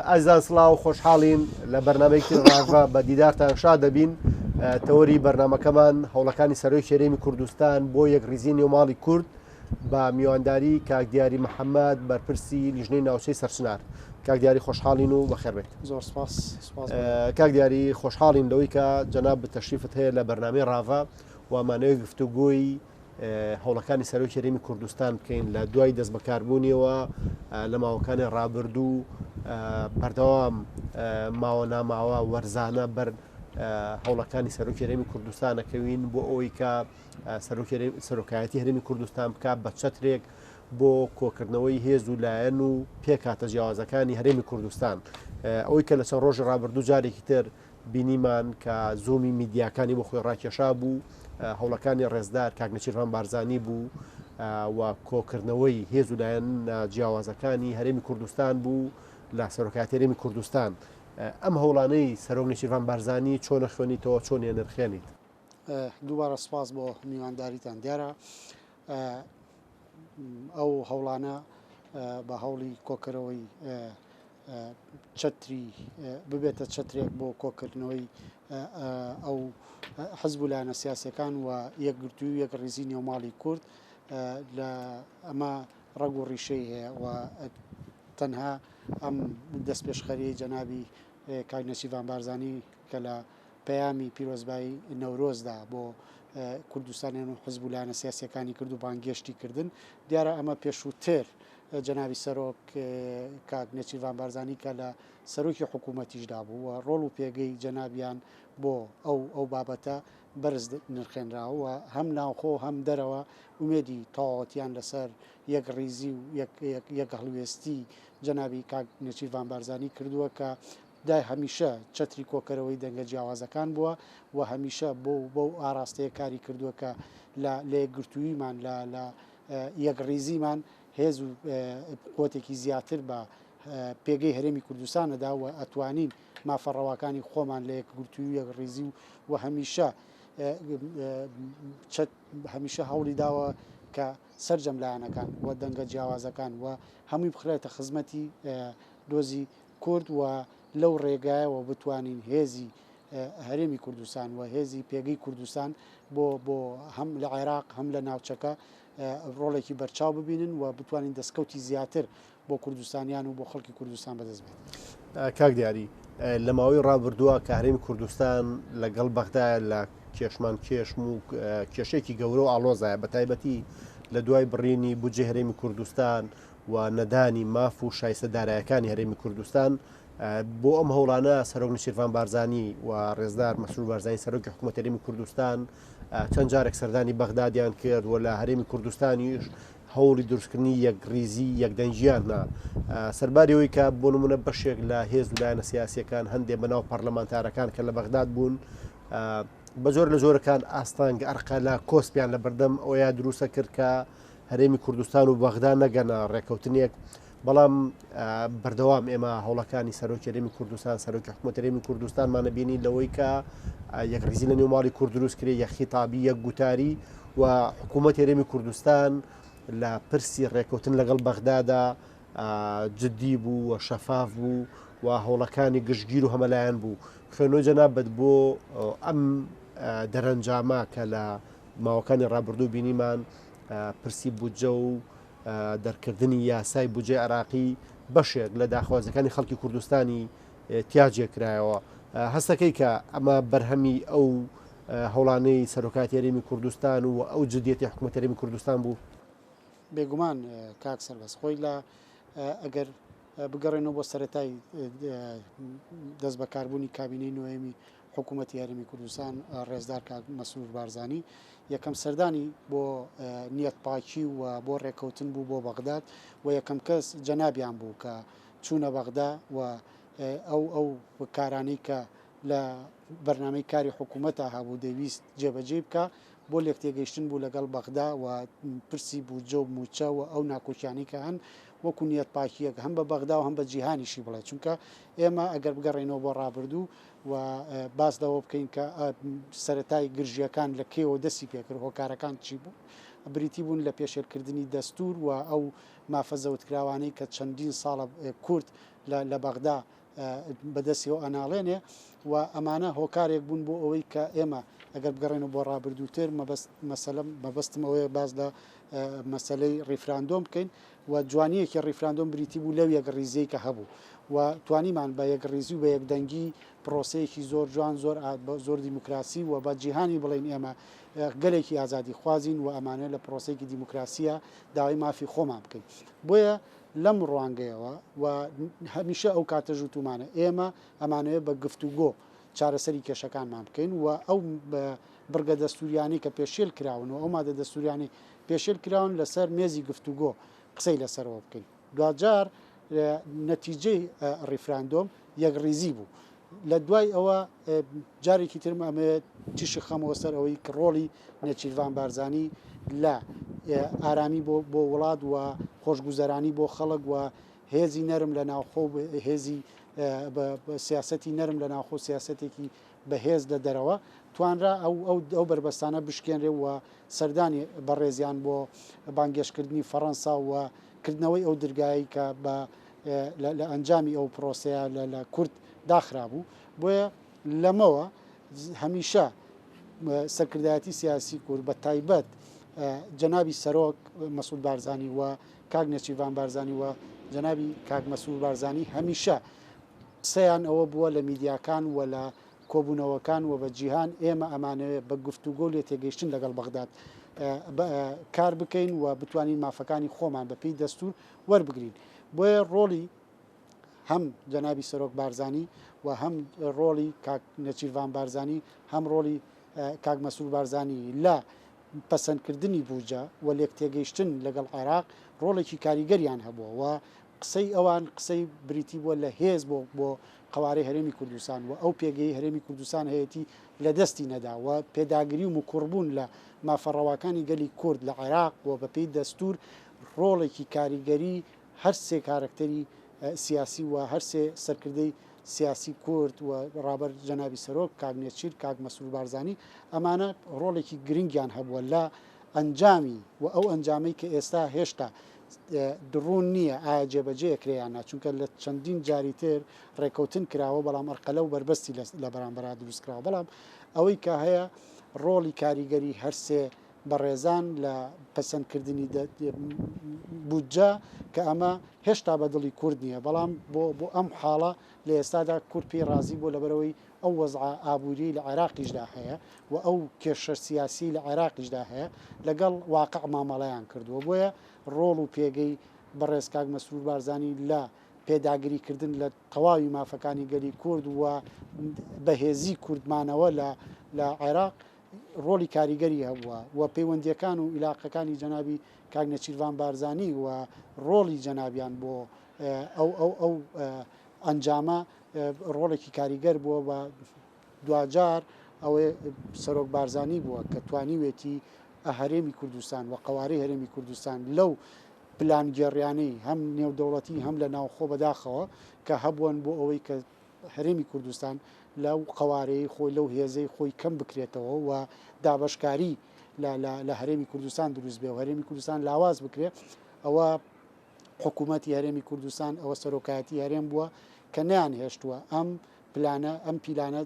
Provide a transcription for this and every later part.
ئازیزان سڵاو خۆشحاڵین لە بەرنامەیەکی ڕاڤە بە دیدارتان شاد دەبین تەوەری بەرنامەکەمان هەوڵەکانی سەرۆکی هەرێمی کوردستان بۆ یەکڕیزی نێوماڵی کورد بە میوانداری کاک دیاری محەممەد بەرپرسی لیژنەی ناوچەی سەرچنار کاک دیاری خۆشحاڵین و بەخێر بێت زۆر سپاس سپاس کاک دیاری خۆشحاڵین لەوەی کە جەناب تەشریفت هەیە لە بەرنامەی ڕاڤە و مانەوەی گفتوگۆی هەوڵەکانی سەرۆکی هەرێمی کوردستان بکەین لە دوای دەستبەکاربوونیەوە لە ماوەکانی ڕابردوو بەردەوام ماوە ناماوە وەرزانە بەر هەوڵەکانی سەرۆکی هەرێمی کوردستانەکەوین بۆ ئەوەی کە سەرۆکایەتی هەرێمی کوردستان بکات بە چەترێک بۆ کۆکردنەوەی هێز و لایەن و پێکهاتە جیاوازەکانی هەرێمی کوردستان ئەوەی کە لە چەند ڕۆژی ڕابردوو جارێکی تر بینیمان کە زۆمی میدیاکانی بۆ خۆی ڕاکێشا بوو هەوڵەکانی ڕێزدار کاک نێچیرڤان بارزانی بوو و کۆکردنەوەی هێز و لایەن جیاوازەکانی هەرێمی کوردستان بوو لە سەرۆکایەتی هەرێمی کوردستان ئەم هەوڵانەی سەرۆک نێچیرڤان بارزانی چۆنە خوێنیتەوە چۆن نرخێنیت؟ دووبارە سپاس بۆ میوانداریتان دیارە ئەو هەوڵانە بە هەوڵی کۆکەرەوەی چەتری ببێتە چەترێک بۆ کۆکردنەوەی ئەو حزب و لایەنە سیاسەکان و یەکگرتووی و یەکڕیزی نێوماڵی کورد لە ئەمە ڕەگ و ڕیشەی هەیە و تەنها ئەم دەستپێشخەریەی جەنابی کاک نێچیرڤان بارزانی کە لە پەیامی پیرۆزبایی نەورۆزدا بۆ کوردستانیان و حزب و لایەنە سیاسیەکانی کرد و بانگێشتی کردن دیارە ئەمە پێشووتر جەنابی سەرۆک کاک نێچیرڤان بارزانی کە لە سەرۆکی حکوومەتیشدا بوو و ڕۆڵ و پێگەی جەنابیان بۆ ئەو ئەو بابەتە بەرز نرخێنراوە و هەم ناوخۆ هەم دەرەوە ئومێدی تەواوەتیان لەسەر یەک ڕیزی و یەک یەک هەڵوێستی جەنابی کاک نێچیرڤان بارزانی کردووە کە دای هەمیشە چەتری کۆکەرەوەی دەنگە جیاوازەکان بووە و هەمیشە بۆ بەو ئاراستەیە کاری کردووە کە لە لە یەکگرتووییمان لە لە یەکڕیزیمان هێز و قوتێکی زیاتر بە پێگەی هەرێمی کوردستان ئەدا و ئەتوانین مافە ڕەواکانی خۆمان لە یەکگرتووی و یەکڕیزی و و هەمیشە هەمیشە هەوڵی داوە کە سەرجەم لایەنەکان و دەنگە جیاوازەکان و هەمووی بخرێتە خزمەتی دۆزی کورد و لەو ڕێگایەوە بتوانین هێزی هەرێمی کوردستان و هێزی پێگەی کوردستان بۆ بۆ هەم لە عێراق هەم لە ناوچەکە ڕۆڵێکی بەرچاو ببینن و بتوانین دەستکەوتی زیاتر بۆ کوردستانیان و بۆ خەڵکی کوردستان بەدەست بێت. کاک دیاری، لە ماوەی ڕابردووە کە هەرێمی کوردستان لەگەڵ بەغدایە لە کێشمان کێشم و کێشێکی گەورە و ئاڵۆزایە بە تایبەتی لە دوای بڕینی بودجەی هەرێمی کوردستان و نەدانی ماف و شایستە دارایەکانی هەرێمی کوردستان بۆ ئەم هەوڵانە سەرۆک نێچیرڤان بارزانی و ڕێزدار مەسرور بارزانی سەرۆکی حکوومەت هەرێمی کوردستان چەند جارێک سەردانی بەغدادیان کرد و لە هەرێمی کوردستانیش هەوڵی دروستکردنی یەکڕیزی یەکدەنگیان نا سەرباری ئەوەی کە بۆ نمونە بەشێک لە هێز و لایەنە سیاسیەکان هەندێک بەناو پەرلەمانتارەکان کە لە بەغداد بوون بە جۆر لە جۆرەکان ئاستەنگ ئەرقەلە کۆسپیان لە بەردەم ئەوەیە دروستە کرد کە هەرێمی کوردستان و بەغدا نەگەنە ڕێکەوتنێک بەڵام بەردەوام ئێمە هەوڵەکانی سەرۆکی هەرێمی کوردستان سەرۆکی حکوومەت هەرێمی کوردستانمانە بینی لەوەی کە یەکڕیزی لە نێو ماڵی کورد دروست کرێ یەک خیتابی یەک گوتاری و حکوومەت هەرێمی کوردستان لە پرسی ڕێکەوتن لەگەڵ بەغدادا جددی بوو و شەفاف بوو و هەوڵەکانی گشتگیر و هەمەلایەن بوو خوێنەوەی جەنابت بۆ ئەم دەرەنجامە کە لە ماوەکانی ڕابردوو بینیمان پرسی بودجە و دەرکردنی یاسای بودجەی عێراقی بەشێک لە داخوازیەکانی خەڵکی کوردستانی تیا جێکرایەوە هەستەکەی کە ئەمە بەرهەمی ئەو هەوڵانەی سەرۆکاتی هەرێمی کوردستان و ئەو جدیەتی حکوومەت هەرێمی کوردستان بوو؟ بێگومان کاک سەربەست خۆی لە ئەگەر بگەڕێنەوە بۆ سەرەتای دەست بەکاربوونی کابینەی نۆیەمی حکوومەتی هەرێمی کوردستان ڕێزدار کاک مەسرور بارزانی یەکەم سەردانی بۆ نیەت پاکی و بۆ ڕێکەوتن بوو بۆ بەغداد و یەکەم کەس جەنابیان بوو کە چوونە بەغدا و ئەو ئەو کارانەی کە لە بەرنامەی کاری حکوومەتە هەبوو دەویست جێبەجێی بکە. بۆ لێکتێگەیشتن بوو لەگەڵ بەغدا و پرسی بودجە و مووچە و ئەو ناکۆکیانەی کە هەن وەکو نیەت پاکییەک هەم بە بەغدا و هەم بە جیهانیشی بڵێ چونکە ئێمە ئەگەر بگەڕێینەوە بۆ ڕابردوو و باس لەوە بکەین کە سەرەتای گرژییەکان لە کێوە دەستی پێکرد هۆکارەکان چی بوو بریتی بوون لە پێشێلکردنی دەستوور و ئەو مافە زەوتکراوانەی کە چەندین ساڵە کورد لە بەغدا بەدەستیەوە ئەناڵێنێ و ئەمانە هۆکارێک بوون بۆ ئەوەی کە ئێمە ئەگەر بگەڕێنەوە بۆ ڕابردووتر مەبەست مەسەلە مەبەستم ئەوەیە باس لە مەسەلەی ڕیفراندۆم بکەین و جوانیەکی ڕیفراندۆم بریتی بوو لەو یەکڕیزیەی کە هەبوو و توانیمان بە یەکڕیزی و بە یەکدەنگی پرۆسەیەکی زۆر جوان زۆر زۆر دیموکراسی و بە جیهانی بڵێین ئێمە گەلێکی ئازادی خوازین و ئەمانە لە پرۆسەیەکی دیموکراسیە داوای مافی خۆمان بکەین بۆیە لەم ڕوانگەیەوە و هەمیشە ئەو کاتەش وتومانە ئێمە ئەمانەوێت بە گفتوگۆ چارەسەری کێشەکانمان بکەین و ئەو بڕگە دەستوریانەی کە پێشێل کراون و ئەو مادە دەستوریانەی پێشێل کراون لەسەر مێزی گفتوگۆ قسەی لەسەرەوە بکەین. دواجار نەتیجەی ڕیفراندۆم یەکڕیزی بوو. لە دوای ئەوە جارێکی ترم ئەمەوێت تیشک خەمەوە سەر ئەوەی کە ڕۆڵی نێچیرڤان بارزانی لە ئارامی بۆ بۆ وڵات و خۆشگوزەرانی بۆ خەڵک و هێزی نەرم لە ناوخۆ هێزی سیاسەتی نەرم لە ناوخۆ سیاسەتێکی بەهێز لە دەرەوە توانرا ئەو ئەو ئەو بەربەستانە بشکێنرێ و سەردانی بەڕێزیان بۆ بانگێشتکردنی فەڕەنسا و کردنەوەی ئەو درگایەی کە بە لە ئەنجامی ئەو پرۆسەیە لە کورد داخرابوو. بۆیە لەمەوە هەمیشە سەرکردایەتی سیاسی کورد بە تایبەت جەنابی سەرۆک مەسعود بارزانی و کاک نێچیرڤان بارزانی و جەنابی کاک مەسرور بارزانی هەمیشە قسەیان ئەوە بووە لە میدیاکان و لە کۆبوونەوەکان و بە جیهان ئێمە ئەمانەوێ بە گفتوگۆ و لێتێگەیشتن لەگەڵ بەغداد کار بکەین و بتوانین مافەکانی خۆمان بە پێی دەستوور وەربگرین. بۆیە ڕۆڵی هەم جەنابی سەرۆک بارزانی و هەم ڕۆڵی کاک نێچیرڤان بارزانی هەم ڕۆڵی کاک مەسرور بارزانی لە پەسەندکردنی بوجە و لێکتێگەیشتن لەگەڵ عێراق ڕۆڵێکی کاریگەریان هەبووە و قسەی ئەوان قسەی بریتی بووە لە هێز بۆ بۆ قەوارەی هەرێمی کوردستان و ئەو پێگەی هەرێمی کوردستان هەیەتی لە دەستی نەدا و پێداگری و مکوڕبوون لە مافە ڕەواکانی گەلی کورد لە عێراق و بەپێی دەستوور ڕۆڵێکی کاریگەری هەر سێ کارەکتەری سیاسی و هەر سێ سەرکردەی سیاسی کورد و ڕابەر جەنابی سەرۆک کاک نێچیر کاک مەسرور بارزانی ئەمانە ڕۆڵێکی گرنگیان هەبووە لە ئەنجامی و ئەو ئەنجامەی کە ئێستا هێشتا ڕوون نییە ئایا جێبەجێ ئەکرێ یان نا، چونکە لە چەندین جاری تر ڕێکەوتن کراوە بەڵام ئەرقەلە و بەربەستی لە بەرامبەرا دروست کراوە، بەڵام ئەوەی کە هەیە ڕۆڵی کاریگەری هەرسێ بەڕێزان لە پەسەندکردنی بودجە کە ئەمە هێشتا بە دڵی کورد نییە، بەڵام بۆ بۆ ئەم حاڵە لە ئێستادا کورد پێی ڕازی بووە لەبەرئەوەی ئەو وەزعە ئابووریەی لە عێراقیشدا هەیە و ئەو کێشە سیاسیەی لە عێراقیشدا هەیە لەگەڵ واقع مامەڵەیان کردووە بۆیە ڕۆڵ و پێگەی بەڕێز کاک مەسرور بارزانی لە پێداگری کردن لە تەواوی مافەکانی گەلی کورد و بەهێزی کوردمانەوە لە لە عێراق ڕۆڵی کاریگەری هەبووە و پەیوەندیەکان و ئیلاقەکانی جەنابی کاک نێچیرڤان بارزانی و ڕۆڵی جەنابیان بۆ ئەو ئەو ئەو ئەنجامە ڕۆڵێکی کاریگەر بووە و دواجار ئەوەی سەرۆک بارزانی بووە کە توانیوێتی هەرێمی کوردستان و قەوارەی هەرێمی کوردستان لەو پلانگێڕیانەی هەم نێودەوڵەتی هەم لە ناوخۆ بەداخەوە کە هەبوون بۆ ئەوەی کە هەرێمی کوردستان لەو قەوارەیەی خۆی لەو هێزەی خۆی کەم بکرێتەوە و دابەشکاری لە هەرێمی کوردستان دروست بێ و هەرێمی کوردستان لاواز بکرێ ئەوە حکوومەتی هەرێمی کوردستان ئەوە سەرۆکایەتی هەرێم بووە کە نەیان هێشتووە ئەم پلانە ئەم پیلانە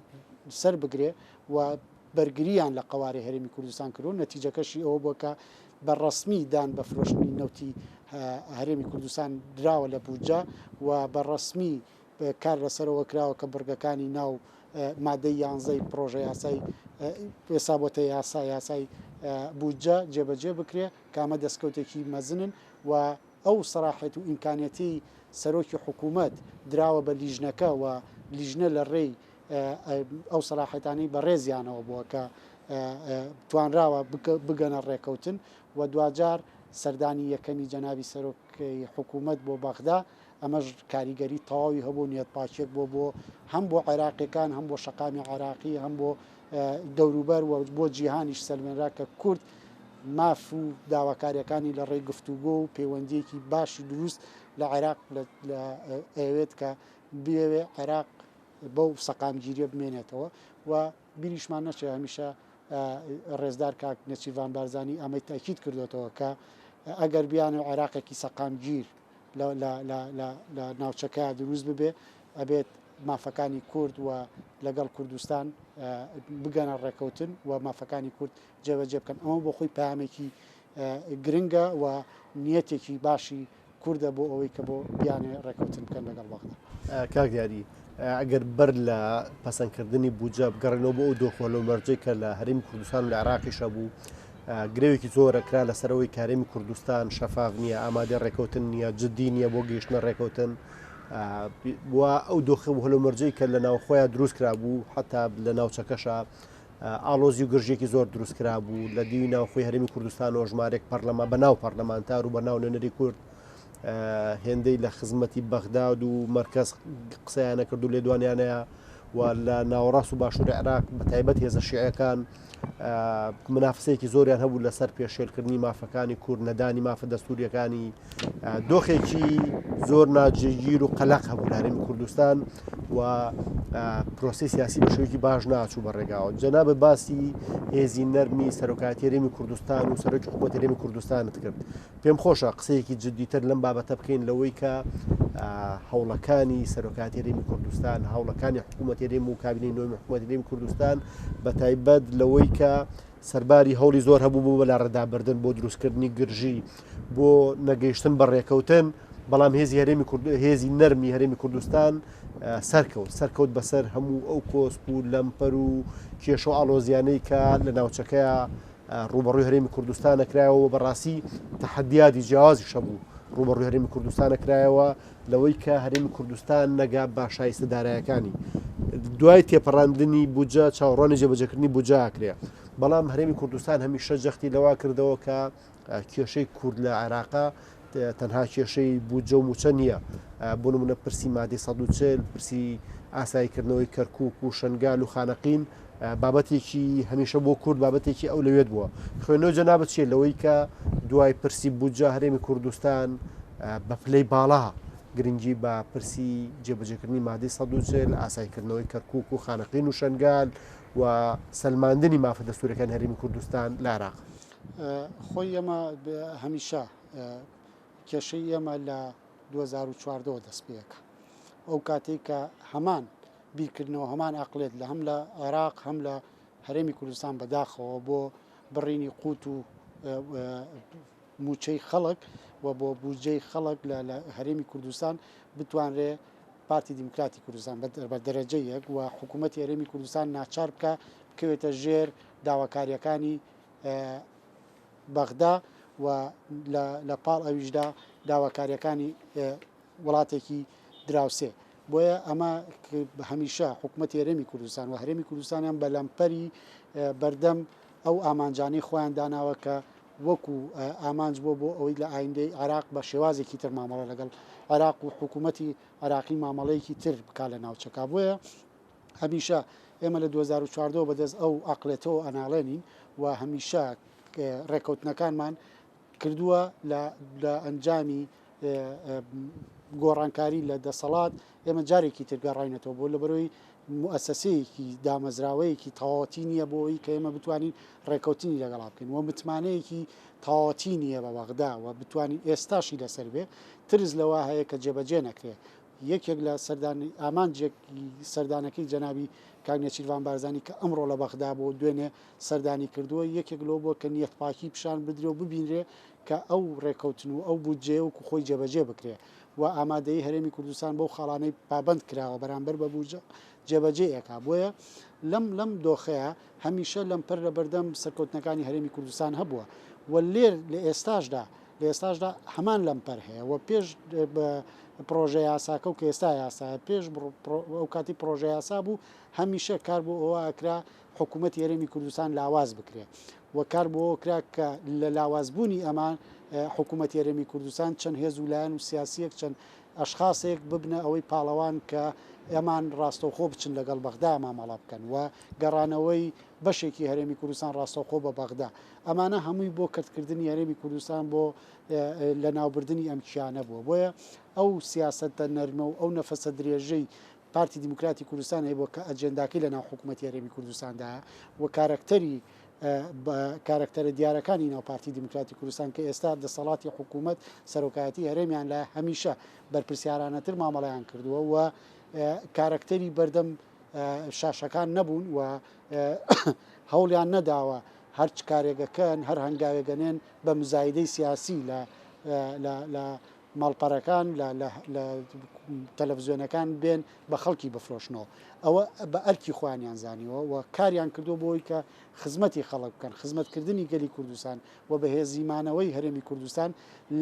سەر بگرێ و بەرگریان لە قەوارەی هەرێمی کوردستان کردو نەتیجەکەشی ئەوە بووە کە بە ڕەسمی دان بە فرۆشتنی نەوتی هەرێمی کوردستان دراوە لە بودجە و بە ڕەسمی کار لەسەرەوە کراوە کە بڕگەکانی ناو مادەی یانزەی پڕۆژە یاسای ئێستا بۆتە یاسا یاسای بودجە جێبەجێ بکرێ کە ئەمە دەستکەوتێکی مەزنن و ئەو سەراحەت و ئیمکانیەتەی سەرۆکی حکوومەت دراوە بە لیژنەکە و لیژنە لە ڕێی ئەو سەلاحەتانەی بەڕێزیانەوە بووە کە توانراوە بگەنە ڕێکەوتن و دواجار سەردانی یەکەمی جەنابی سەرۆکی حکوومەت بۆ بەغدا. ئەمەش کاریگەری تەواوی هەبوو نیەتپاکیەک بۆ بۆ هەم بۆ عێراقیەکان هەم بۆ شەقامی عێراقی هەم بۆ دەوروبەر و بۆ جیهانیش سەلمێنرا کە کورد ماف و داواکاریەکانی لە ڕێی گفتوگۆ و پەیوەندیەکی باشی دروست لە عێراق ئەیەوێت کە بێوێ عێراق بەو سەقامگیریە بمێنێتەوە و بیریشمان نەچێت هەمیشە ڕێزدار کاک نێچیرڤان بارزانی ئەمەی تاکید کردوێتەوە کە ئەگەر بیان و عێراقێکی سەقامگیر لە ناوچەکە دروست ببێ ئەبێت مافەکانی کورد و لەگەڵ کوردستان بگەنە ڕێکەوتن و مافەکانی کورد جێبەجێ بکەن ئەمە بۆ خۆی پامێکی گرنگە و نیەتێکی باشی کوردە بۆ ئەوەی کە بۆ بیانێ ڕێکەوتن بکەن لەگەڵ بەغدا. کاک دیاری ئەگەر بەر لە پەسەندکردنی بودجە بگەڕێنەوە بۆ ئەو دۆخ و هەلومەرجەی کە لە هەرێمی کوردستان و لە عێراقیش هەبوو، گرەوێکی زۆر ئەکرا لەسەر ئەوەی کە هەرێمی کوردستان شەفاف نییە، ئامادەی ڕێکەوتن نییە، جددی نییە بۆ گەیشتنە ڕێکەوتن و ئەو دۆخ و هەلومەرجەی کە لە ناوخۆیان دروست کرابوو حەتا لە ناوچەکەشا ئاڵۆزی و گرژییەکی زۆر دروست کرابوو لە دیوی ناوخۆی هەرێمی کوردستانەوە ژمارێک پەرلەمان بە ناو پەرلەمانتار و بە ناو نوێنەری کورد هێندەی لە خزمەتی بەغداد و مەرکەز قسەیانە کرد و لێدوانیانەیە و لە ناوەڕاست و باشووری عێراق بە تایبەت هێزە شیعەکان منافسەیەکی زۆریان هەبوو لەسەر پێشێلکردنی مافەکانی کورد نەدانی مافە دەستوریەکانی دۆخێکی زۆر ناجێگیر و قەلق هەبوو لە هەرێمی کوردستان و پرۆسی سیاسی بە شێوەیەکی باش ناچوو بە ڕێگاوە جەنابت باسی هێزی نەرمی سەرۆکایەتی هەرێمی کوردستان و سەرۆکی حکوومەت هەرێمی کوردستانت کرد پێم خۆشە قسەیەکی جددیتر لەم بابەتە بکەین لەوەی کە هەوڵەکانی سەرۆکایەتی هەرێمی کوردستان هەوڵەکانی حکوومەت هەرێم و کابینەی نۆیەمی حکوومەت هەرێمی کوردستان بە تایبەت لەوەی کە سەرباری هەوڵی زۆر هەبوو بۆ بەلاڕێدابردن بۆ دروستکردنی گرژی بۆ نەگەیشتن بە ڕێکەوتن بەڵام هێزی هەرێمی کورد هێزی نەرمی هەرێمی کوردستان سەرکەوت سەرکەوت بەسەر هەموو ئەو کۆسپ و لەمپەر و کێشە و ئاڵۆزیانەی کە لە ناوچەکەیە ڕووبەڕووی هەرێمی کوردستان نەکرایەوە بەڕاستی تەحەدیاتی جیاوازیش هەبوو ڕووبەڕووی هەرێمی کوردستان نەکرایەوە لەوەی کە هەرێمی کوردستان نەگا بە شایستە دارایەکانی دوای تێپەڕاندنی بودجە چاوەڕوانی جێبەجێکردنی بودجە ئەکرێ بەڵام هەرێمی کوردستان هەمیشە جەختی لەوە کردەوە کە کێشەی کورد لە عێراقا تەنها کێشەی بودجە و موچە نییە بۆ نمونە پرسی مادەی 140 پرسی ئاساییکردنەوەی کەرکک و شنگال و خانەقین بابەتێکی هەمیشە بۆ کورد بابەتێکی ئەو لەوێت بووە خوێنەوە جەنابەت چیە لەوەی کە دوای پرسی بودجە هەرێمی کوردستان بە پلەی باڵا گرنگی بە پرسی جێبەجێکردنی مادەی 140 ئاساییکردنەوەی کەرکک و خانەقین و شنگال و سەلماندنی مافە دەستوورەکانی هەرێمی کوردستان لە عێراق. خۆی ئێمە هەمیشە کێشەی ئێمە لە 2014 ەوە دەست پێەکە ئەو کاتێک کە هەمان بیرکردنەوە هەمان ئەقلێت لە هەم لە عێراق هەم لە هەرێمی کوردستان بەداخەوە بۆ بڕینی قوت و موچەی خەڵک و بۆ بودجەی خەڵک لە هەرێمی کوردستان بتوانرێ پارتی دیموکراتی کوردستان بە دەرەجە یەک و حکوومەتی هەرێمی کوردستان ناچار بکە بکەوێتە ژێر داواکاریەکانی بەغدا و لە پاڵ ئەویشدا داواکاریەکانی وڵاتێکی دراوسێ بۆیە ئەمە هەمیشە حکوومەتی هەرێمی کوردستان و هەرێمی کوردستانیان بە لەمپەری بەردەم ئەو ئامانجانەی خۆیان داناوە کە وەکو ئامانج بۆ بۆ ئەوەی لە ئایندەی عێراق بە شێوازێکی تر مامەڵە لەگەڵ عێراق و حکوومەتی عێراقی مامەڵەیەکی تر بکا لە ناوچەکە بۆیە هەمیشە ئێمە لە 2014 بەدەست ئەو ئەقلێتەوە ئەناڵێنین و هەمیشە ڕێکەوتنەکانمان کردووە لە ئەنجامی گۆڕانکاری لە دەسەڵات ئێمە جارێکی تر گەڕاینەتەوە بۆ لەبەرەوەی موئەسەسەیەکی دامەزراوەیەکی تەواوەتی نییە بۆ ئەوەی کە ئێمە بتوانین ڕێکەوتنی لەگەڵا بکەین و متمانەیەکی تەواوەتی نییە بە بەغدا و بتوانین ئێستاشی لەسەر بێ ترس لەوە هەیە کە جێبەجێ نەکرێ یەکێک لە سەردان ئامانجێک سەردانەکەی جەنابی کاک نێچیرڤان بارزانی کە ئەمڕۆ لە بەغدا بۆ دوێنێ سەردانی کردووە یەکێک لەوە بووە کە نیەتپاکی پیشان بدرێ و ببینرێ کە ئەو ڕێکەوتن و ئەو بودجەیە وەکو خۆی جێبەجێ بکرێ و ئامادەیی هەرێمی کوردستان بەو خاڵانەی پابەند کراوە بەرامبەر بە بودجە جێبەجێ ئەکا بۆیە لەم لەم دۆخەیە هەمیشە لەمپەر لە بەردەم سەرکەوتنەکانی هەرێمی کوردستان هەبووە و لێر لە ئێستاشدا لە ئێستاشدا هەمان لەمپەر هەیە و پێش بە پرۆژە یاساکە و کە ئێستا یاسایە پێش ئەو کاتی پرۆژە یاسا بوو هەمیشە کار بۆ ئەوە ئەکرا حکوومەتی هەرێمی کوردستان لاواز بکرێ و کار بۆ ئەوە کرا کە لە لاوازبوونی ئەمان حکوومەتی هەرێمی کوردستان چەند هێز و لایەن و سیاسیەک چەند ئەشخاسێک ببنە ئەوەی پاڵەوان کە ئەمان ڕاستەوخۆ بچن لەگەڵ بەغدا مامەڵە بکەن و گەڕانەوەی بەشێکی هەرێمی کوردستان ڕاستەوخۆ بە بەغدا. ئەمانە هەمووی بۆ کەرتکردنی هەرێمی کوردستان بۆ لەناوبردنی ئەم کیانە بووە. بۆیە ئەو سیاسەتە نەرمە و ئەو نەفەسە درێژەی پارتی دیموکراتی کوردستان هەیبووە کە ئەجێنداکەی لەناو حکوومەتی هەرێمی کوردستاندایە و کارەکتەری کارەکتەرە دیارەکانی ناو پارتی دیموکراتی کوردستان کە ئێستا دەسەڵاتی حکوومەت سەرۆکایەتی هەرێمیان لە هەمیشە بەرپرسیارانەتر مامەڵەیان کردووە و کارەکتەری بەردەم شاشەکان نەبوون و هەوڵیان نەداوە هەرچ کارێگەکەن هەر هەنگاوێگەنێن بە مزایدەی سیاسی لە لە ماڵپەرەکان لە لە تەلەفزیۆنەکان بێن بە خەڵکی بفرۆشنەوە ئەوە بە ئەرکی خۆیانیان زانیوە و کاریان کردو بۆی کە خزمەتی خەڵک بکەن خزمەتکردنی گەلی کوردستان و بەهێزی مانەوەی هەرێمی کوردستان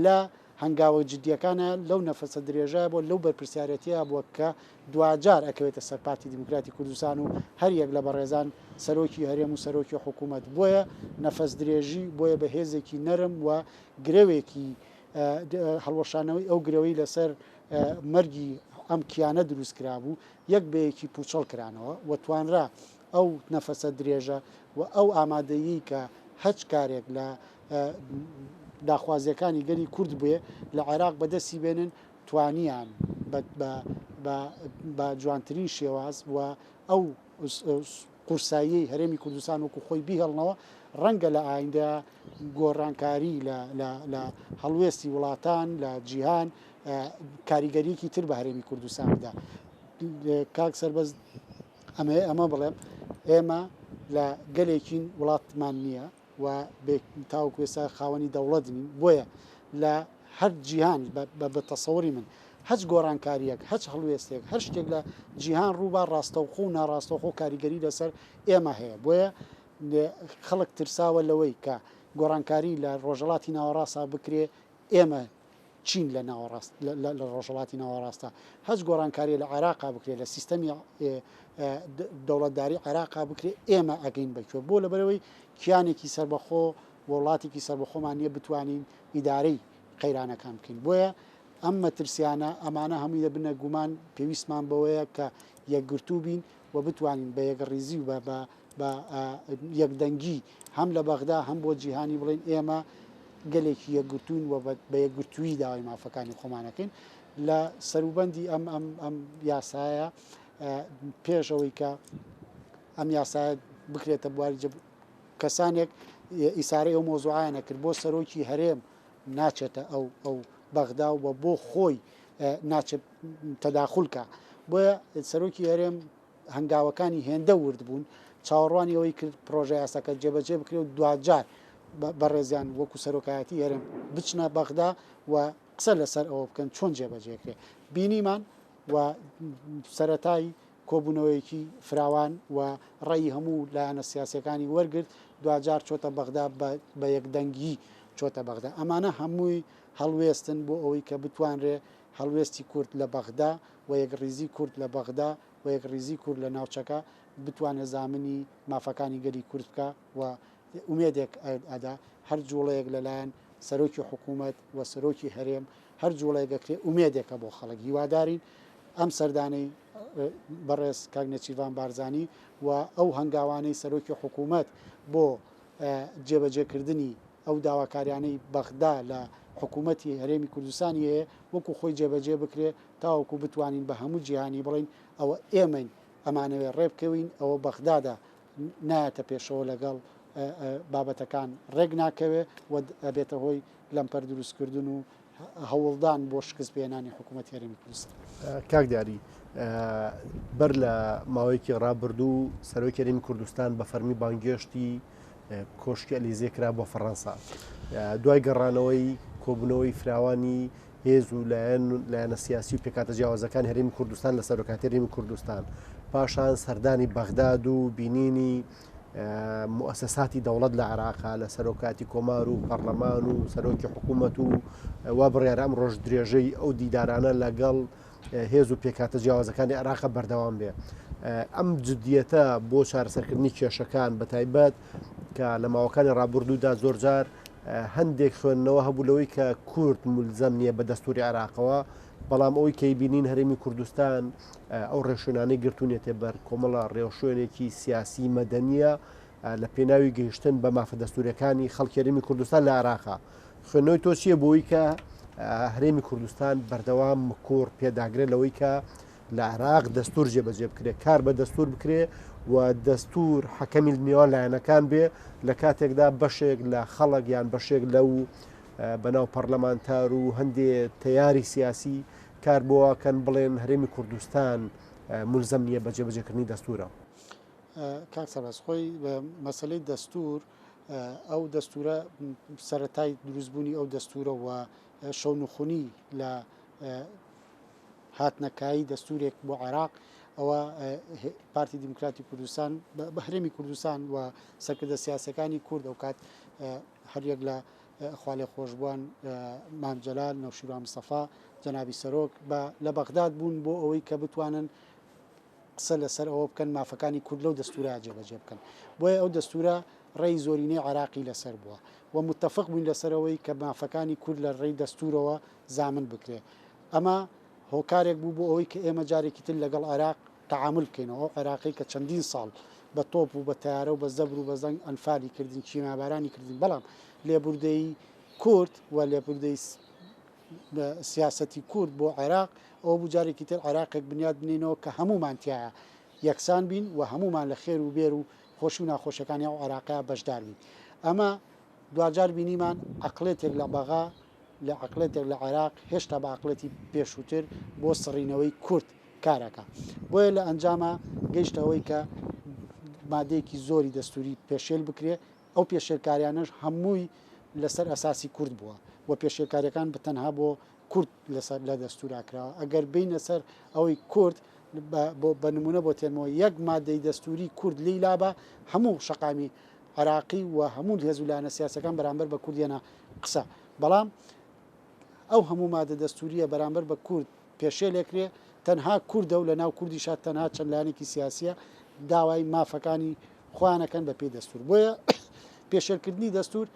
لە هەنگاوە جدیەکانە لەو نەفەسە درێژە بۆ لەو بەرپرسیارەتیە بووە کە دواجار ئەکەوێتە سەر پارتی دیموکراتی کوردستان و هەریەک لە بەڕێزان سەرۆکی هەرێم و سەرۆکی حکوومەت بۆیە نەفەس درێژی بۆیە بە هێزێکی نەرم و گرەوێکی هەڵوەشانەوەی ئەو گرەوەی لەسەر مەرگی ئەم کیانە دروست کرابوو یەک بە یەکی پوچەڵ کرانەوە و توانرا ئەو نەفەسە درێژە و ئەو ئامادەیی کە هەچ کارێک لە داخوازیەکانی گەلی کورد بێ لە عێراق بەدەستی بێنن توانیان بە جوانترین شێواز و ئەو قورساییەی هەرێمی کوردستان وەکو خۆی بیهێڵنەوە، ڕەنگە لە ئایندە گۆڕانکاری لە هەڵوێستی وڵاتان لە جیهان کاریگەریەکی تر بە هەرێمی کوردستان بدا. کاک سەربەست ئەمەیە ئەمە بڵێم ئێمە لە گەلێکین وڵاتمان نییە و تاوەکو ئێستا خاوەنی دەوڵەت نین، بۆیە لە هەر جیهان بە تەسەوری من هەچ گۆڕانکارییەک، هەچ هەڵوێستێک، هەر شتێک لە جیهان ڕووبا ڕاستەوخۆ و ناڕاستەوخۆ کاریگەری لەسەر ئێمە هەیە، بۆیە خەڵک ترساوە لەوەی کە گۆڕانکاری لە ڕۆژهەڵاتی ناوەڕاستدا بکرێ ئێمە چین لە ناوەڕاست لە ڕۆژهەڵاتی ناوەڕاستە هەچ گۆڕانکاریە لە عێراقا بکرێت لە سیستەمی دەوڵەتداری عێراقا بکرێت ئێمە ئەگەین بەکوێ بۆ لەبەرەوەی کیانێکی سەربەخۆ وڵاتێکی سەربەخۆمان نییە بتوانین ئیدارەی قەیرانەکان بکەین بۆیە ئەم مەترسیانە ئەمانە هەمووی دەبنە گومان پێویستمان بەوەیە کە یەکگرتوو بین و بتوانین بە یەکڕیزی و بە بە یەکدەنگی هەم لە بەغدا هەم بۆ جیهانی بڵێین ئێمە گەلێکی یەکگرتووین و بە یەکگرتوویی داوای مافەکانی خۆمان ئەکەین. لە سەروبەندی ئەم ئەم ئەم یاسایە پێش ئەوەی کە ئەم یاسایە بکرێتە بواری کەسانێک ئیسارەی ئەو مۆزوعیان کرد بۆ سەرۆکی هەرێم ناچێتە ئەو ئەو بەغدا و بۆ خۆی ناچێت تەداخولکە بۆیە سەرۆکی هەرێم هەنگاوەکانی هێندە ورد بوون، چاوەڕوانی ئەوەی کرد پڕۆژەیاساکە جێبەجێ بکرێت و دواجار بەڕێزیان وەکو سەرۆکایەتی هەرێم بچنە بەغدا و قسە لەسەر ئەوە بکەن چۆن جێبەجێکرێ. بینیمان و سەرەتای کۆبوونەوەیەکی فراوان و ڕەئی هەموو لایەنە سیاسیەکانی وەرگرت، دواجار چۆتە بەغدا بە یەکدەنگی چۆتە بەغدا. ئەمانە هەمووی هەڵوێستن بۆ ئەوەی کە بتوانرێ هەڵوێستی کورد لە بەغدا و یەکڕیزی کورد لە بەغدا و یەکڕیزی کورد لە ناوچەکە بتوانێ زامنی مافەکانی گەلی کورد بکا و ئومێدێک ئەدا هەر جوڵەیەک لە لایەن سەرۆکی حکوومەت و سەرۆکی هەرێم هەر جوڵەیەک ئەکرێ ئومێدێکە بۆ خەڵک هیوادارین ئەم سەردانەی بەڕێز کاک نێچیرڤان بارزانی و ئەو هەنگاوانەی سەرۆکی حکوومەت بۆ جێبەجێکردنی ئەو داواکاریانەی بەغدا لە حکوومەتی هەرێمی کوردستانی هەیە وەکو خۆی جێبەجێ بکرێ تاوەکو بتوانین بە هەموو جیهانی بڵێین ئەوە ئێمەین ئەمانەوێ ڕێبکەوین ئەوە بەغدادە نایەتە پێشەوە لەگەڵ بابەتەکان ڕێک ناکەوێ و ئەبێتە هۆی لەمپەر دروستکردن و هەوڵدان بۆ شکست پێهێنانی حکوومەتی هەرێمی کوردستان. کاک دیاری، بەر لە ماوەیەکی ڕابردوو سەرۆکی هەرێمی کوردستان بە فەرمی بانگێشتی کۆشکی ئەلیزێ کرا بۆ فەڕەنسا. دوای گەڕانەوەی کۆبوونەوەی فراوانی هێز و لایەن لایەنە سیاسی و پێکهاتە جیاوازەکانی هەرێمی کوردستان لە سەرۆکاتی هەرێمی کوردستان پاشان سەردانی بەغداد و بینینی موسەساتی دەوڵەت لە عێراقا لە سەرۆکاتی کۆمار و پەرلەمان و سەرۆکی حکوومەت و وا بڕیارە ئەم ڕۆژ درێژەی ئەو دیدارانە لەگەڵ هێز و پێکهاتە جیاوازەکانی عێراقە بەردەوام بێ. ئەم جدیەتە بۆ چارەسەرکردنی کێشەکان بە تایبەت کە لە ماوەکانی ڕابردوودا زۆرجار هەندێک خوێندنەوە هەبوو لەوەی کە کورد ملزەم نییە بە دەستوری عێراقەوە. بەڵام ئەوەی کە بینین هەرێمی کوردستان ئەو ڕێوشوێنانەی گرتوونێتە بەر کۆمەڵە ڕێوشوێنێکی سیاسی مەدەنییە لە پێناوی گەیشتن بە مافە دەستوورەکانی خەڵکی هەرێمی کوردستان لە عێراقا. خوێندنەوەی تۆ چییە بۆی کە هەرێمی کوردستان بەردەوام مکوڕ پێداگرە لەوەی کە لە عێراق دەستور جێبەجێ بکرێ، کار بە دەستور بکرێ و دەستور حەکەمی نێوان لایەنەکان بێ لە کاتێکدا بەشێک لە خەڵک یان بەشێک لەو بەناو پەرلەمانتار و هەندێ تەیاری سیاسی کار بۆواکەن بڵێن هەرێمی کوردستان مولزەم نییە بە جێبەجێکردنی دەستورە. کاک سەربەست خۆی مەسەلەی دەستور ئەو دەستورە سەرەتای دروستبوونی ئەو دەستورە و شەونخونی لە هاتنە کایی دەستورێک بۆ عێراق ئەوە پارتی دیموکراتی کوردستان بە هەرێمی کوردستان و سەرکردە سیاسەکانی کورد ئەو کات هەریەک لە خوالێخۆشبووان مام جەلال، نەوشیروان مستەفا، جەنابی سەرۆک بە لە بەغداد بوون بۆ ئەوەی کە بتوانن قسە لەسەر ئەوە بکەن مافەکانی کورد لەو دەستورە جێبەجێ بکەن. بۆیە ئەو دەستورە ڕێی زۆرینەی عێراقی لەسەر بووە و متەفق بووین لەسەر ئەوەی کە مافەکانی کورد لە ڕێی دەستورەوە زامن بکرێ. ئەمە هۆکارێک بوو بۆ ئەوەی کە ئێمە جارێکی تر لەگەڵ عێراق تەعامول بکەینەوە، ئەو عێراقەی کە چەندین ساڵ بە تۆپ و بە تەیارە و بە زەبر و بە زەنگ ئەنفالی کردین، کیمیابارانی کردین، بەڵام لێبوردەیی کورد و لێبوردەی سیاسەتی کورد بۆ عێراق ئەوە بوو جارێکی تر عێراقێک بنیات بنێینەوە کە هەموومان تیایا یەکسان بین و هەموومان لە خێر و بێر و خۆشی و ناخۆشیەکانی ئەو عێراقەیا بەشدار بین. ئەمە دواجار بینیمان عەقڵێتێک لە بەغا لە عەقڵێتێک لە عێراق هێشتا بە عەقڵێتی پێشووتر بۆ سڕینەوەی کورد کار ئەکا. بۆیە لە ئەنجاما گەیشتە ئەوەی کە مادەیەکی زۆری دەستووری پێشێل بکرێ، ئەو پێشێلکاریانەش هەمووی لەسەر ئەساسی کورد بووە و پێشێلکاریەکان بە تەنها بۆ کورد لەسەر لە دەستورا کراوە. ئەگەر بێینە سەر ئەوەی کورد بە نمونە بۆ تێنمەوە یەک مادەی دەستوری کورد لێی لابا هەموو شەقامی عێراقی و هەموو هێز و لایەنە سیاسەکان بەرامبەر بە کورد یەنە قسە بەڵام ئەو هەموو مادە دەستوریە بەرامبەر بە کورد پێشێلێکرێ تەنها کوردە و لە ناو کوردیشا تەنها چەند لایەنێکی سیاسیە داوای مافەکانی خۆیان ئەکەن بە پێی دەستور بۆیە پێشێلکردنی دەستور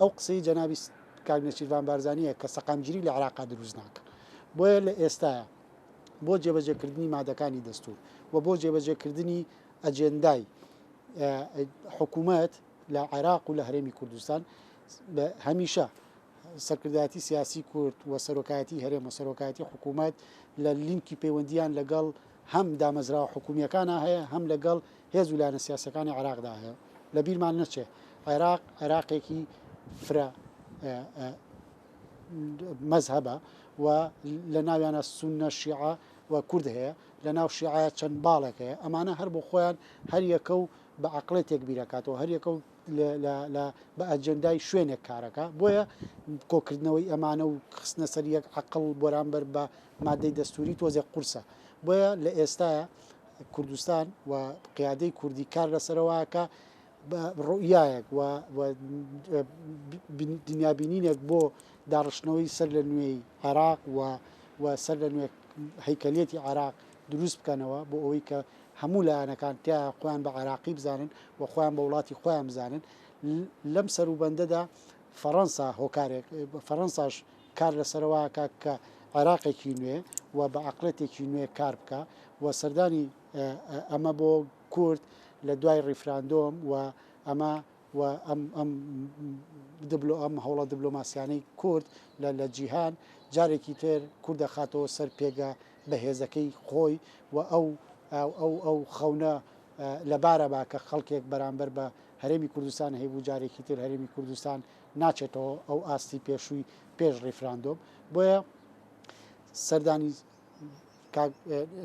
ئەو قسەی جەنابی کاک نێچیرڤان بارزانیە کە سەقامگیری لە عێراقا دروست ناکە بۆیە لە ئێستایا بۆ جێبەجێکردنی مادەکانی دەستور و بۆ جێبەجێکردنی ئەجێندای حکوومەت لە عێراق و لە هەرێمی کوردستان هەمیشە سەرکردایەتی سیاسی کورد و سەرۆکایەتی هەرێم و سەرۆکایەتی حکوومەت لە لینکی پەیوەندیان لەگەڵ هەم دامەزراوە حکومییەکانا هەیە هەم لەگەڵ هێز و لایەنە سیاسیەکانی عێراقدا هەیە. لە بیرمان نەچێ عێراق عێراقێکی فرە مەزهەبە و لە ناویانە سوننە، شیعە و کورد هەیە. لە ناو شیعە چەند باڵێک هەیە. ئەمانە هەر بۆ خۆیان هەر یەکە و بە عەقڵێتێک بیرەکاتەوە، هەر یەکە و لە بە ئەجێندای شوێنێک کارەکا. بۆیە کۆکردنەوەی ئەمانە و خستنە سەر یەک عەقڵ بەرامبەر بە مادەی دەستووری تۆزێک قورسە. بۆیە لە ئێستایا کوردستان و قیادەی کوردی کار لەسەرەوە کە بە ڕوئیایەک و دنیابینینێک بۆ داڕشتنەوەی سەر لە نوێی عێراق و و سەر لە نوێ هەیکەلیەتی عێراق دروست بکەنەوە بۆ ئەوەی کە هەموو لایەنەکان تیا خۆیان بە عێراقی بزانن و خۆیان بە وڵاتی خۆیان بزانن لەم سەروبەندەدا فەڕەنسا هۆکارێک فەڕەنساش کار لەسەرەوە ئەکا کە عێراقێکی نوێ و بە عەقڵێتێکی نوێ کار بکا و سەردانی ئەمە بۆ کورد لە دوای ڕیفراندۆم و ئەمە و ئەم ئەم دبلۆ ئەم هەوڵە دبلۆماسیانەی کورد لە لە جیهان جارێکی تر کورد دەخاتەوە سەر پێگە بەهێزەکەی خۆی و ئەو ئەو ئەو خەونە لەبارە با کە خەڵکێک بەرامبەر بە هەرێمی کوردستان هەیبوو جارێکی تر هەرێمی کوردستان ناچێتەوە ئەو ئاستی پێشووی پێش ڕیفراندۆم بۆیە سەردانی کاک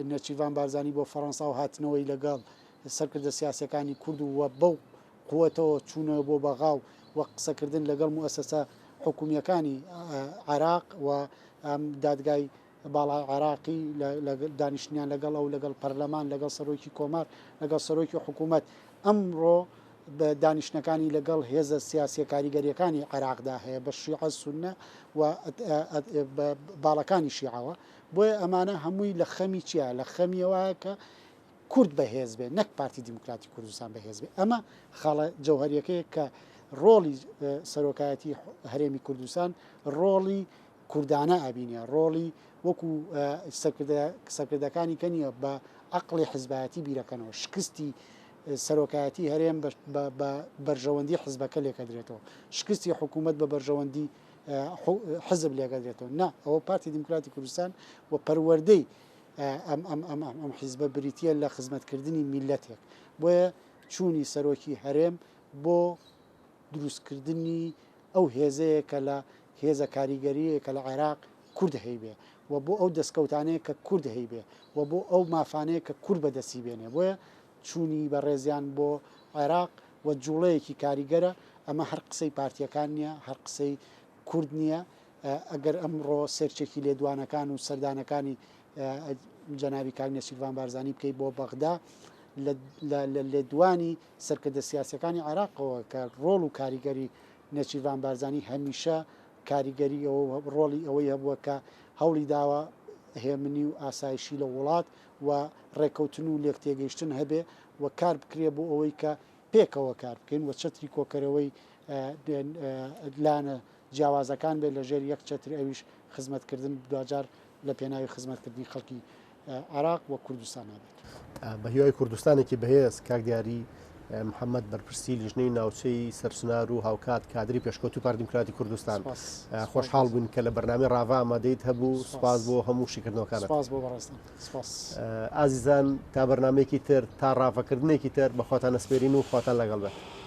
نێچیرڤان بارزانی بۆ فەڕەنسا و هاتنەوەی لەگەڵ سەرکردە سیاسەکانی کورد و بەو قوتەوە چوونەوە بۆ بەغا و و قسەکردن لەگەڵ موئەسەسە حکومییەکانی عێراق و دادگای باڵای عێراقی لە دانیشتنیان لەگەڵ ئەو، لەگەڵ پەرلەمان، لەگەڵ سەرۆکی کۆمار، لەگەڵ سەرۆکی حکوومەت، ئەمڕۆ بە دانیشتنەکانی لەگەڵ هێزە سیاسییە کاریگەرییەکانی عێراقدا هەیە بە شیعە، سوننە و باڵەکانی شیعەوە. بۆیە ئەمانە هەمووی لە خەمی چییە؟ لە خەمی ئەوەیە کە کورد بەهێز بێ نەک پارتی دیموکراتی کوردستان بەهێز بێ. ئەمە خاڵە جەوهەرییەکەیە کە ڕۆڵی سەرۆکایەتی هەرێمی کوردستان، ڕۆڵی. کوردانە ئەبینێ، ڕۆڵی وەکو سەرکردەکانی کە نییە بە عەقڵی حزبایەتی بیرەکەنەوە، شکستی سەرۆکایەتی هەرێم بە بەرژەوەندی حزبەکە لێکەدرێتەوە، شکستی حکوومەت بە بەرژەوەندی حزب لێکەدرێتەوە، نا ئەوە پارتی دیموکراتی کوردستان و پەروەردەی ئەم ئەم ئەم ئەم حیزبە بریتییە لە خزمەتکردنی میللەتێک، بۆیە چوونی سەرۆکی هەرێم بۆ دروستکردنی ئەو هێزەیە کە لە هێزە کاریگەرییە کە لە عێراق کورد هەیبێ و بۆ ئەو دەستکەوتانەیە کە کورد هەیبێ و بۆ ئەو مافانەیە کە کورد بەدەستی بێنێ بۆیە چوونی بەڕێزیان بۆ عێراق و جوڵەیەکی کاریگەرە ئەمە هەر قسەی پارتیەکان نییە هەر قسەی کورد نییە ئەگەر ئەمڕۆ سێرچێکی لێدوانەکان و سەردانەکانی جەنابی کاک نێچیرڤان بارزانی بکەی بۆ بەغدا لە لێدوانی سەرکردە سیاسیەکانی عێراقەوە کە ڕۆڵ و کاریگەری نێچیرڤان بارزانی هەمیشە کاریگەری ئەوە ڕۆڵی ئەوەی هەبووە کە هەوڵی داوە هێمنی و ئاسایشی لە وڵات و ڕێکەوتن و لێکتێگەیشتن هەبێ و کار بکرێ بۆ ئەوەی کە پێکەوە کار بکەین و چەتری کۆکەرەوەی لایەنە جیاوازەکان بێت لە ژێر یەک چەتر ئەویش خزمەتکردن دواجار لە پێناوی خزمەتکردنی خەڵکی عێراق و کوردستان نابێت. بە هیوای کوردستانێکی بەهێز کاک دیاری محەممەد بەرپرسی لیژنەی ناوچەی سەرچنار و هاوکات کادری پێشکەوتوو پارتی دیموکراتی کوردستان خۆشحاڵ بووین کە لە بەرنامەی ڕاڤە ئامادەیت هەبوو سوپاس بۆ هەموو شیکردنەوەکانت. سوپاس بۆ بەڕێزتان. سوپاس. ئازیزان تا بەرنامەیەکی تر تا ڕاڤەکردنێکی تر بە خۆتان ئەسپێرین و خواتان لەگەڵ بێت.